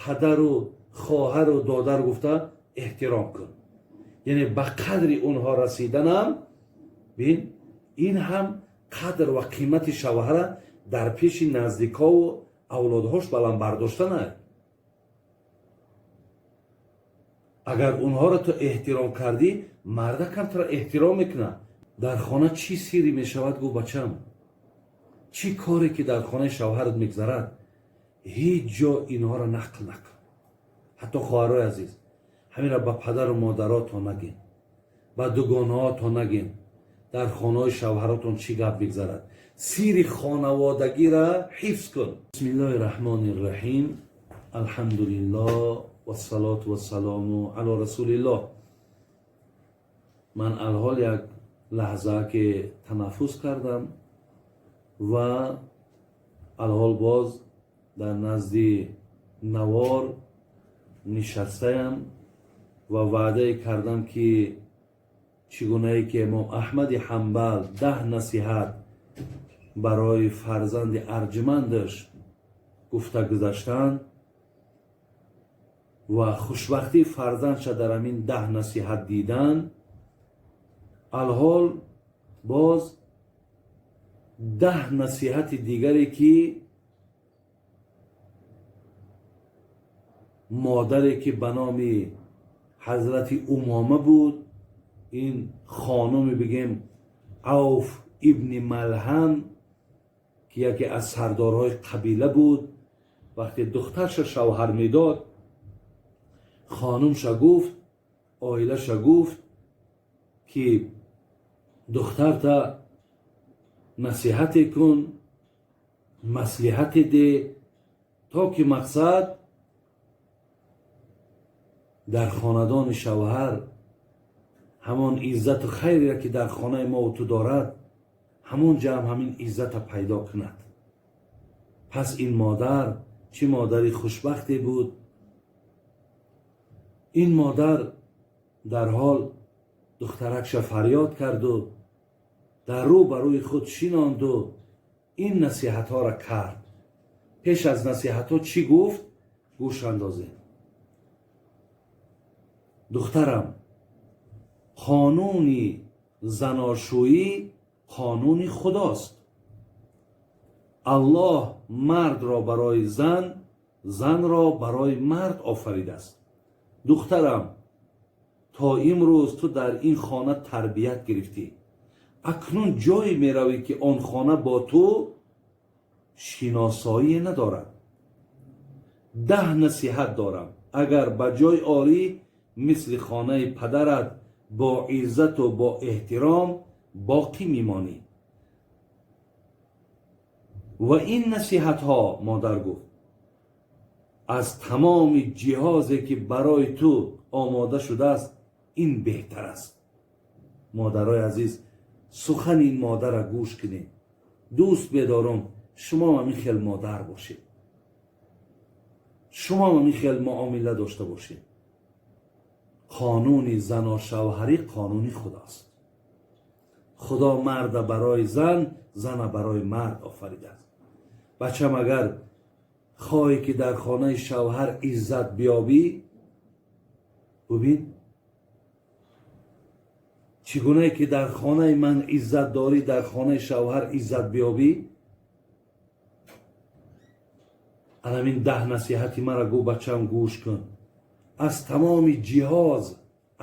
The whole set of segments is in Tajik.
Падару хоҳару додар гуфта эҳтиром кун, яъне ба қадри онҳо расиданам. Бин, ин ҳам қадр ва қимати шавҳара дар пеши наздикову авлодҳош баланд бардоштана. Агар онҳоро ту эҳтиром кардӣ, мардакам туро эҳтиром мекунад. Дар хона чӣ сирре мешавад, гӯ, бачам, чӣ коре ки дар хонаи шавҳарат мегзарад, ҳеҷ ҷо инҳоро нақл накун. Ҳатто, хоҳарои азиз, ҳаминро ба падару модаротон нагин, ба дугонаҳотон нагин. Дар хонаҳои шавҳаротон чӣ гап мегзарад, сири хонаводагиро ҳифз кун. Бисмиллоҳи раҳмони раҳим, алҳамдулиллоҳ, вассалоту вассалому ало расулиллоҳ. Ман алҳол як лаҳза ки танаффус кардам ва алҳол боз дар назди навор нишастаям ва ваъдае кардам, ки чӣ гунае ки имом Аҳмади Ҳанбал 10 насиҳат барои фарзанди арҷмандаш гуфта гузаштанд ва хушбахтии фарзандша дар ҳамин 10 насиҳат дидан, алҳол боз 10 насиҳати дигаре, ки модаре, ки ба номи ҳазрати Умома буд, ин хонуме, бигем, Авф ибни Малҳам, ки яке аз сардорҳои қабила буд, вақте духтарша шавҳар медод, хонумша гуфт, оилаша гуфт, ки духтарта насиҳате кун, маслиҳате де, то ки мақсад дар хонадони шавҳар ҳамон иззату хайре, ки дар хонаи мову ту дорад, ҳамон ҷамъ ҳамин иззата пайдо кунад. Пас ин модар чӣ модари хушбахте буд! Ин модар дарҳол духтаракша фарёд карду дар рӯ ба рӯи худ шинонду ин насиҳатҳоро кард. Пеш аз насиҳатҳо чӣ гуфт, гӯш андозем. Духтарам, қонуни заношӯӣ қонуни худост. Аллоҳ мардро барои зан, занро барои мард офаридааст. Духтарам, то имрӯз ту дар ин хона тарбият гирифтӣ, акнун ҷое меравӣ, ки он хона бо ту шиносоие надорад. 10 насиҳат дорам, агар ба ҷой орӣ, мисли хонаи падарат бо иззату бо эҳтиром боқӣ мемонӣ. Ва ин насиҳатҳо, модар гуфт, аз тамоми ҷиҳозе, ки барои ту омода шудааст, ин беҳтар аст. Модарои азиз, сухани ин модарра гӯш кунед. Дӯст бедорум, шумо ҳамин хел модар бошед, шумо ҳамин хел муомила дошта бошед. Қонуни заношавҳарӣ қонуни худост. Худо марда барои зан, зана барои мард офаридааст. Бачам, агар хоҳӣ, ки дар хонаи шавҳар иззат биёбӣ, бубин, чӣ гунае ки дар хонаи ман иззат дорӣ, дар хонаи шавҳар иззат биёбӣ, анамин 10 насиҳати мара, гӯ, бачам, гӯш кун, аз тамоми ҷиҳоз,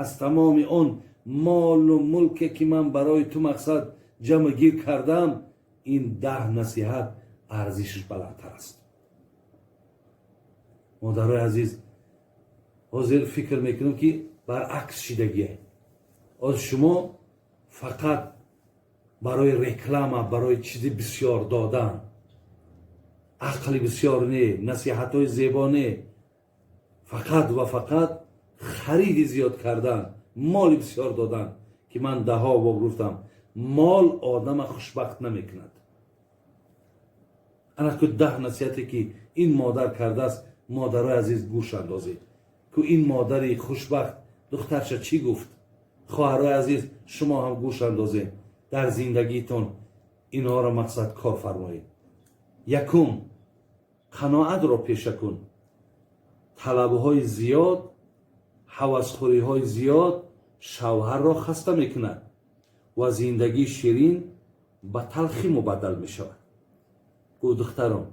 аз тамоми он молу мулке, ки ман барои ту мақсад ҷамъ гир кардам, ин 10 насиҳат арзишаш баландтар аст. Модарои азиз, ҳозир фикр мекунам, ки баръакс шидагие. Ҳозир шумо фақат барои реклама, барои чизи бисёр додан, ақли бисёр не, насиҳатҳои зебо не, фақат ва фақат хариди зиёд кардан, моли бисёр додан, ки ман даҳо бор гуфтам, мол одама хушбахт намекунад. Ана ку 10 насиҳате, ки ин модар кардааст. Модарои азиз, гӯш андозед, ку ин модари хушбахт духтарша чӣ гуфт. Хоҳарои азиз, шумо ҳам гӯш андозед, дар зиндагитон инҳоро мақсад кор фармоед. Якум, қаноатро пеша кун. Талабҳои зиёд, ҳавасхӯриҳои зиёд шавҳарро хаста мекунад ва зиндагии ширин ба талхӣ мубаддал мешавад. Гуфт: духтарон,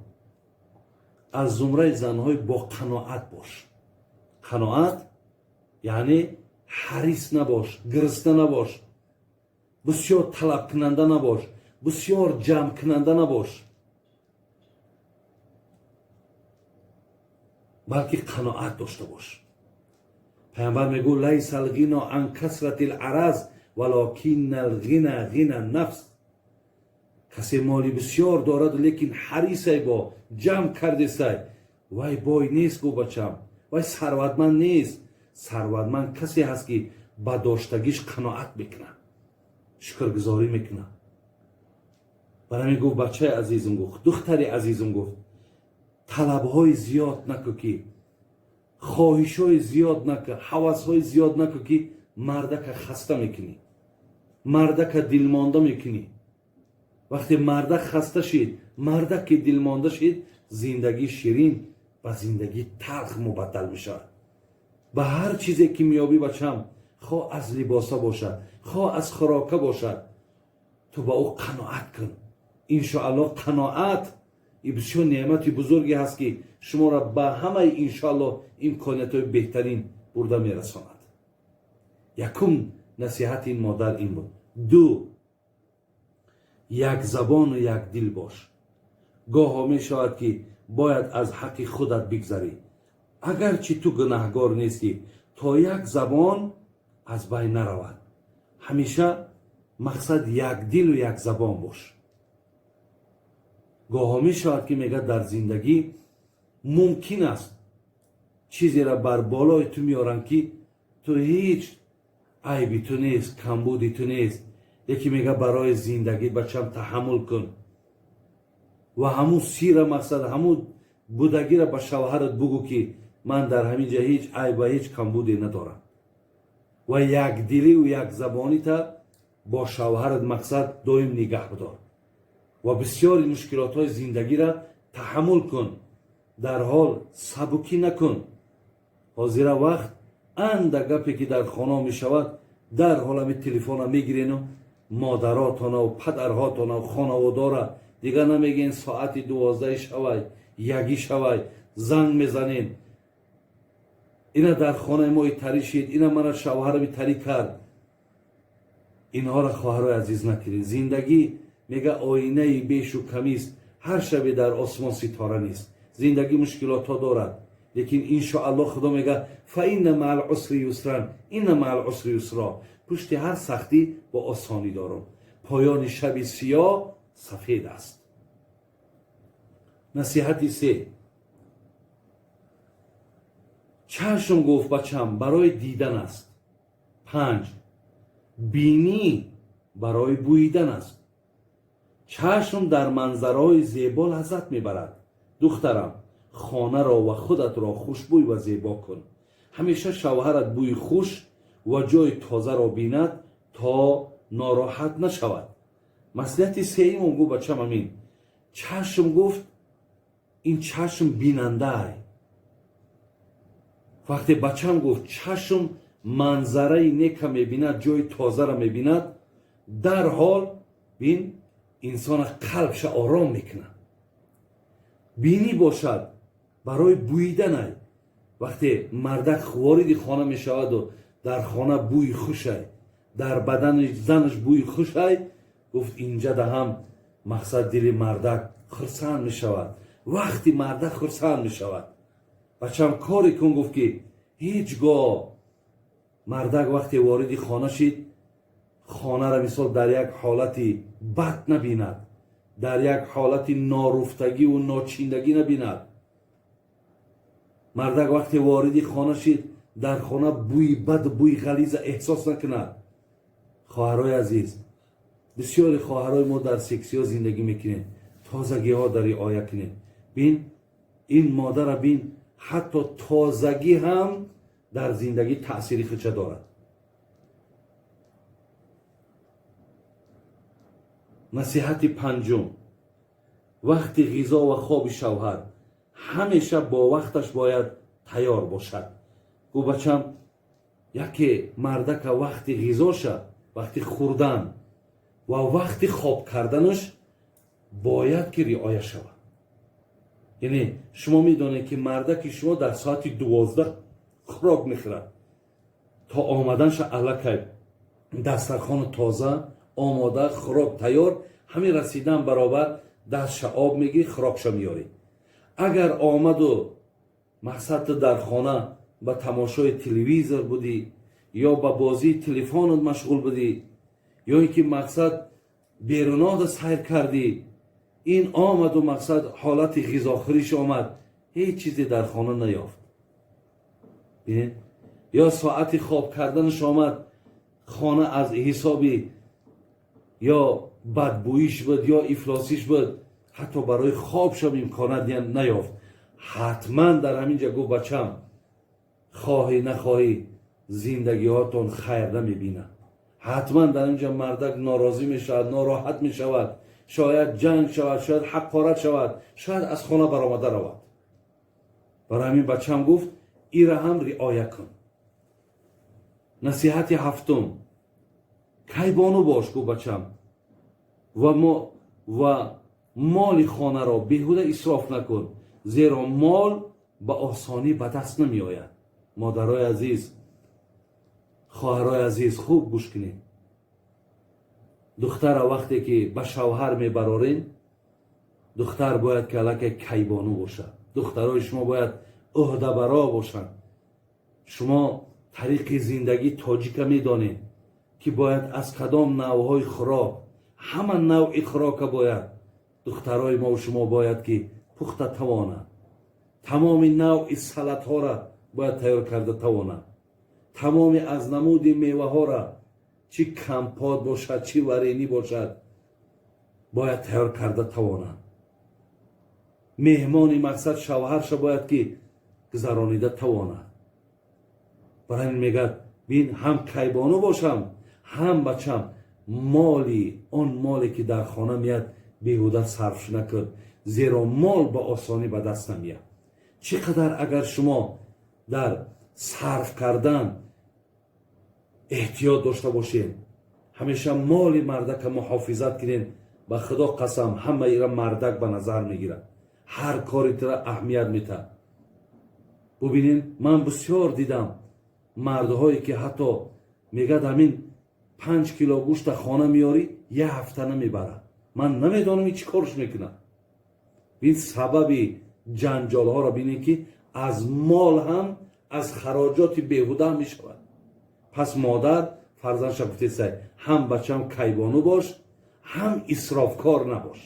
аз зумраи занҳои боқаноат бош. Қаноат яъне ҳарис набош, гирисна набош, бисёр талабкунанда набош, бисёр ҷамъкунанда набош, балки қаноат дошта бош. Пайғамбар мегӯ: лайса алғино ан касрати лараз, валокинна алғина ғина нафс. Касе моли бисёр дорад, лекин ҳарисай, бо ҷамъ кардесай, вай бой нест. Гӯ бачам, вай сарватманд нест. Сарватманд касе ҳаст, ки ба доштагиш қаноат мекунад, шукргузорӣ мекунад. Бар ҳамин гуфт: бачаи азизм, гуфт, духтари азизм, гуфт, талабҳои зиёд наку, ки хоҳишҳои зиёд наку, ҳавасҳои зиёд наку, ки мардака хаста мекунӣ, мардака дилмонда мекунӣ. Вақте мардак хаста шид, мардак ки дилмонда шид, зиндагии ширин ба зиндагии талх мубаддал мешавад. Ба ҳар чизе ки меёбӣ, бачам, хоҳ аз либоса бошад, хоҳ аз хӯрока бошад, ту ба ӯ қаноат кун, иншоаллоҳ. Қаноат и бисёр неъмати бузурге ҳаст, ки шуморо ба ҳамаи, иншоаллоҳ, имкониятҳои беҳтарин бурда мерасонад. Якум насиҳати ин модар ин буд. Ду, як забону як дил бош. Гоҳо мешавад, ки бояд аз ҳаққи худат бигзарӣ, агарчи ту гунаҳгор нестӣ, то як забон аз байн наравад. Ҳамеша мақсад як дилу як забон бош. Гоҳо мешавад, ки мегӯяд, дар зиндагӣ мумкин аст чизеро бар болои ту меоранд, ки ту ҳеҷ айби ту нест, камбуди ту нест, яке мега, барои зиндагӣ, бачам, таҳаммул кун ва ҳамун сира, мақсад ҳамун будагиро ба шавҳарат бугӯ, ки ман дар ҳамин ҷа ҳеҷ айб ва ҳеҷ камбуде надорам, ва якдиливу якзабонита бо шавҳарат, мақсад, доим нигаҳ бидор ва бисёри мушкилотҳои зиндагиро таҳаммул кун, дар ҳол сабукӣ накун. Ҳозира вақт анда гапе ки дар хона мешавад, дар ҳол ҳами телефона мегирену модаротонаву падарҳотонаву хонаводора дигар намегӯен. Соати 12 шавай, 1 шавай, занг мезанен: ина дар хонаи мо итарӣ шид, ина мана шавҳарам итарӣ кард. Инҳоро, хоҳарои азиз, накунед. Зиндагӣ, мега, оинаи бешу камист, ҳар шабе дар осмон ситора нест. Зиндагӣ мушкилотҳо дорад, лекин, иншоаллоҳ, Худо мега: فإن مع العسر يسرا، إن مع العسر يسرا. Пушти ҳар сахтӣ бо осонӣ дорам, поёни шаби сиёҳ сафед аст. Насиҳати се: чашм, гуфт, бачам, барои дидан аст. Панҷ, бинӣ барои бӯидан аст. Чашм дар манзараҳои зебо лаззат мебарад. Духтарам, хонаро ва худатро хушбӯй ва зебо кун. Ҳамеша шавҳарат бӯи хуш ва ҷои тозаро бинад, то нороҳат нашавад. Маслиҳати сеюмам, гуфт, бачам, амин: чашм, гуфт, ин чашм бинандаай. Вақте, бачам, гуфт, чашм манзараи нека мебинад, ҷои тозаро мебинад, дарҳол, бин, инсона қалбша ором мекунад. Бинӣ бошад барои бӯиданай. Вақте мардак вориди хона мешаваду дар хона бӯи хушай, дар бадани занаш бӯи хушай, гуфт, инҷада ҳам, мақсад, дили мардак хурсанд мешавад. Вақти мардак хурсанд мешавад, бачам, коре кун, гуфт, ки ҳеҷ гоҳ мардак вақте вориди хона шид, хонаро, мисол, дар як ҳолати бад набинад, дар як ҳолати норуфтагиву ночиндагӣ набинад. Мардак вақте вориди хона шид, дар хона бӯи баду бӯи ғализа эҳсос накунад. Хоҳарои азиз, бисёри хоҳарои мо дар сексиҳо зиндагӣ мекунем, тозагиҳо дар риоя кунем. Бин, ин модара бин, ҳатто тозагӣ ҳам дар зиндагӣ таъсири худша дорад. Насиҳати панҷум: вақти ғизо ва хоби шавҳар ҳамеша бо вақташ бояд Тайёр бошад. Гӯ, бачам, яке мардака вақти ғизоша, вақти хӯрдан ва вақти хоб карданаш бояд ки риоя шавад. Яъне шумо медонед, ки мардаки шумо дар соати 12 хӯрок мехӯрад. То омаданша аллакай дастархону тоза омода, хӯрок тайёр. Ҳамин расидан баробар дастша об мегирӣ, хӯрокша меёрӣ. Агар омаду мақсад ту дар хона ба тамошои телевизор будӣ ё ба бозии телефонат машғул будӣ, ё ин ки мақсад берунода сайр кардӣ, ин омаду мақсад ҳолати ғизохӯриш омад, ҳеҷ чизе дар хона наёфт. Бинед, ё соати хоб карданаш омад, хона аз ҳисоби ё бадбӯиш буд, ё ифлосиш буд, ҳатто барои хобшам имконат наёфт. Ҳатман дар ҳамин ҷа, гуфт, бачам, хоҳӣ нахоҳӣ, зиндагиҳотон хайр намебинад. Ҳатман дар ин ҷа мардак норозӣ мешавад, нороҳат мешавад, шояд ҷанг шавад, шояд ҳақорат шавад, шояд аз хона баромада равад. Барои ҳамин, бачам, гуфт, ира ҳам риоя кун. Насиҳати ҳафтум: кайбону бош, гуфт, бачам, ва моли хонаро беҳуда исроф накун, зеро мол ба осонӣ ба даст намеояд. Модарои азиз, хоҳарои азиз, хуб гӯш кунед. Духтара вақте ки ба шавҳар мебарорем, духтар бояд ки аллакай кайбону бошад. Духтарои шумо бояд ӯҳдабаро бошанд. Шумо тариқи зиндагии тоҷика медонед, ки бояд аз кадом навъҳои хӯрок, ҳама навъи хӯрока бояд духтарои мову шумо бояд ки пухта тавонад, тамоми навъи салатҳоро бояд тайёр карда тавонад, тамоми аз намуди меваҳоро, чӣ компот бошад, чӣ варенье бошад, бояд тайёр карда тавонад. Меҳмони мақсад шавҳарша бояд ки гузаронида тавонад. Барои ҳамин мегӯяд, бин, ҳам кайбону бошам, ҳам, бачам, моли он моле ки дар хона меяд, беҳуда сарф накун, зеро мол ба осонӣ ба даст намеяд. Чӣ қадар агар шумо дар сарф кардан эҳтиёт дошта бошед, ҳамеша моли мардака муҳофизат кунед, ба Худо қасам, ҳамаира мардак ба назар мегирад, ҳар кори тира аҳамият метаҳад. Бубинед, ман бисёр дидам мардҳое ки ҳатто мегӯяд, ҳамин 5 кило гӯшта хона меёрӣ, як ҳафта намебарад. Ман намедонам, ин чӣ корш мекунад. Бин, сабаби ҷанҷолҳоро бинед, ки аз мол ҳам, аз хароҷоти беҳуда ҳам мешавад. Пас модар фарзандша гуфтесай: ҳам, бачам, кайбону бош, ҳам исрофкор набош,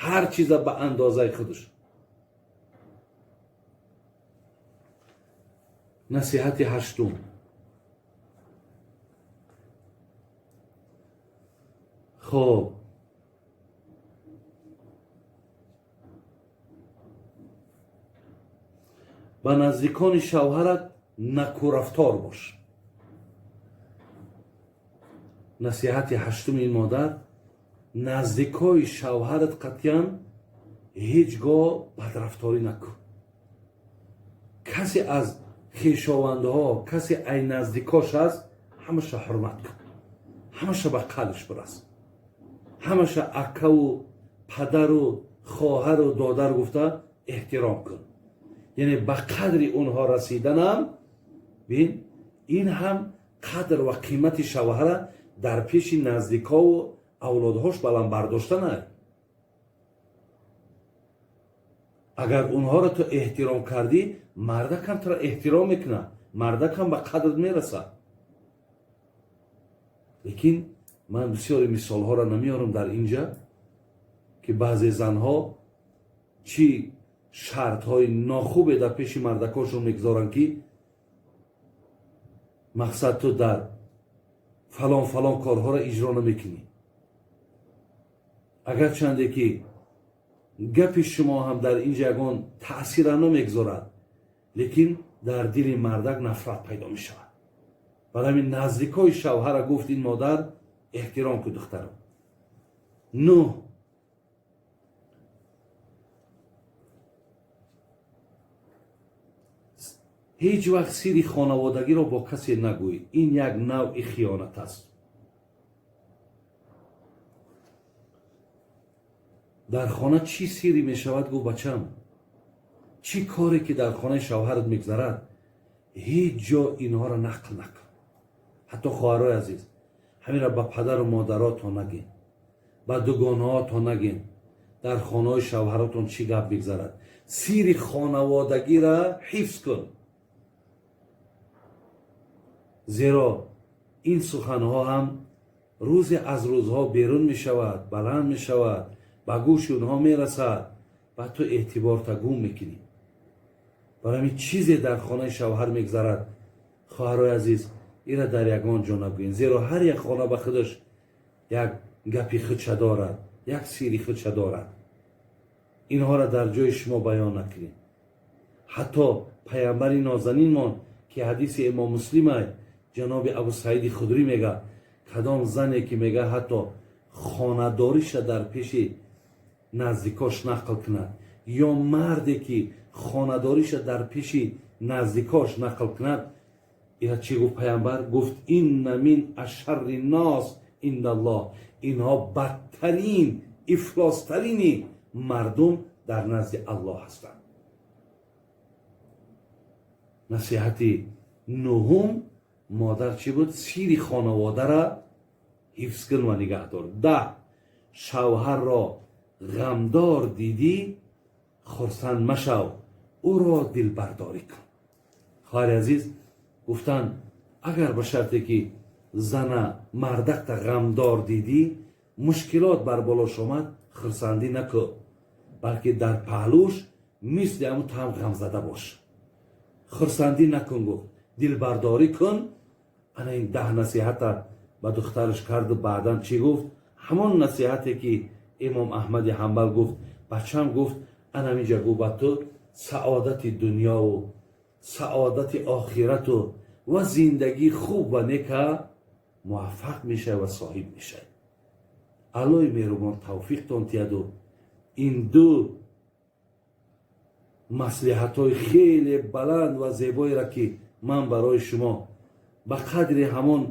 ҳар чиза ба андозаи худаш. Насиҳати ҳаштум: хоб, ба наздикони шавҳарат накӯрафтор бош. Насиҳати ҳаштуми ин модар: наздикои шавҳарат қатъиян ҳеҷ гоҳ бадрафторӣ накун. Касе аз хешовандаҳо, касе ай наздикош аст, ҳамаша ҳурмат кун, ҳамаша ба қадрш бирас, ҳамаша акаву падару хоҳару додар гуфта эҳтиром кун. Яъне ба қадри онҳо расиданам, бин, ин ҳам қадр ва қимати шавҳара дар пеши наздикову авлодҳош баланд бардоштанай. Агар онҳоро ту эҳтиром кардӣ, мардакам туро эҳтиром мекунад, мардакам ба қадрат мерасад. Лекин ман бисёри мисолҳоро намеорам дар инҷа, ки баъзе занҳо чӣ шартҳои нохубе дар пеши мардакошон мегузоранд, ки мақсад ту дар фалон фалон корҳоро иҷро намекунӣ. Агарчанде ки гапи шумо ҳам дар инҷа ягон таъсира намегузорад, лекин дар дили мардак нафрат пайдо мешавад. Барои ҳамин наздикои шавҳара, гуфт ин модар, эҳтиром кун, духтарам. Нӯҳ: Ҳеҷ вақт сири хонаводагиро бо касе нагӯй, ин як навъи хиёнат аст. Дар хона чӣ сирӣ мешавад, гӯ бачам, чӣ коре ки дар хонаи шавҳарат мегзарад, ҳеҷ ҷо инҳоро нақл накун. Ҳатто, хоҳарои азиз, ҳаминро ба падару модаротон нагин, ба дугонаҳотон нагин, дар хонаҳои шавҳаротон чӣ гап мегзарад. Сири хонаводагиро ҳифз кун, зеро ин суханҳо ҳам рӯзе аз рӯзҳо берун мешавад, баланд мешавад, ба гӯши онҳо мерасад ва ту эътиборта гум мекунӣ. Барои ҳамин чизе дар хонаи шавҳар мегзарад, хоҳарои азиз, ира дар ягон ҷо нагӯен, зеро ҳар як хона ба худаш як гапи худша дорад, як сири худша дорад. Инҳоро дар ҷои шумо баён накунед. Ҳатто паямбари нозанинмон, ки ҳадиси имом Муслимай, ҷаноби Абу Саиди Худрӣ мега, кадом зане ки, мега, ҳатто хонадориша дар пеши наздикош нақл кунад ё марде ки хонадориша дар пеши наздикош нақл кунад, ира чӣ гуфт паямбар? Гуфт: «Инна мин ашарри нос индаллоҳ», инҳо бадтарин, ифлостарини мардум дар назди Аллоҳ ҳастанд. Насиҳати нуҳум модар чӣ буд? Сири хонаводара ҳифз кун ва нигаҳдор. 10. Шавҳарро ғамдор дидӣ, хурсанд машав, ӯро дилбардорӣ кун. Хоҳари азиз, гуфтанд, агар ба шарте ки зана мардакта ғамдор дидӣ, мушкилот бар болош омад, хурсандӣ накӯ, балки дар паҳлӯш мисли ҳамун ту ҳам ғамзада бош, хурсандӣ накун, гуфт, дилбардорӣ кун. Ана ин 10 насиҳата ба духтараш карду баъдан чӣ гуфт? Ҳамон насиҳате ки имом Аҳмади Ҳанбал гуфт: «Бачам, — гуфт, — анамиҷа гӯ, ба ту саодати дунёву саодати охирату ва зиндагии хуб ва нека муваффақ мешавӣ ва соҳиб мешавӣ». Аллоҳи меҳрубон тавфиқтон тиҳаду ин ду маслиҳатҳои хеле баланд ва зебоеро, ки ман барои шумо ба қадри ҳамон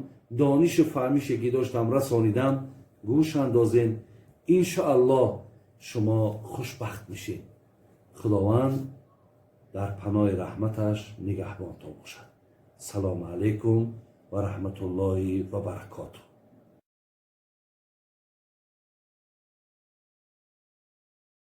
донишу фаҳмише ки доштам расонидам, гӯш андозем. Иншоаллоҳ, шумо хушбахт мешед. Худованд дар паноҳи раҳматаш нигаҳбонтон бошад. Салому алайкум ва раҳматуллоҳи ва баракотуҳ.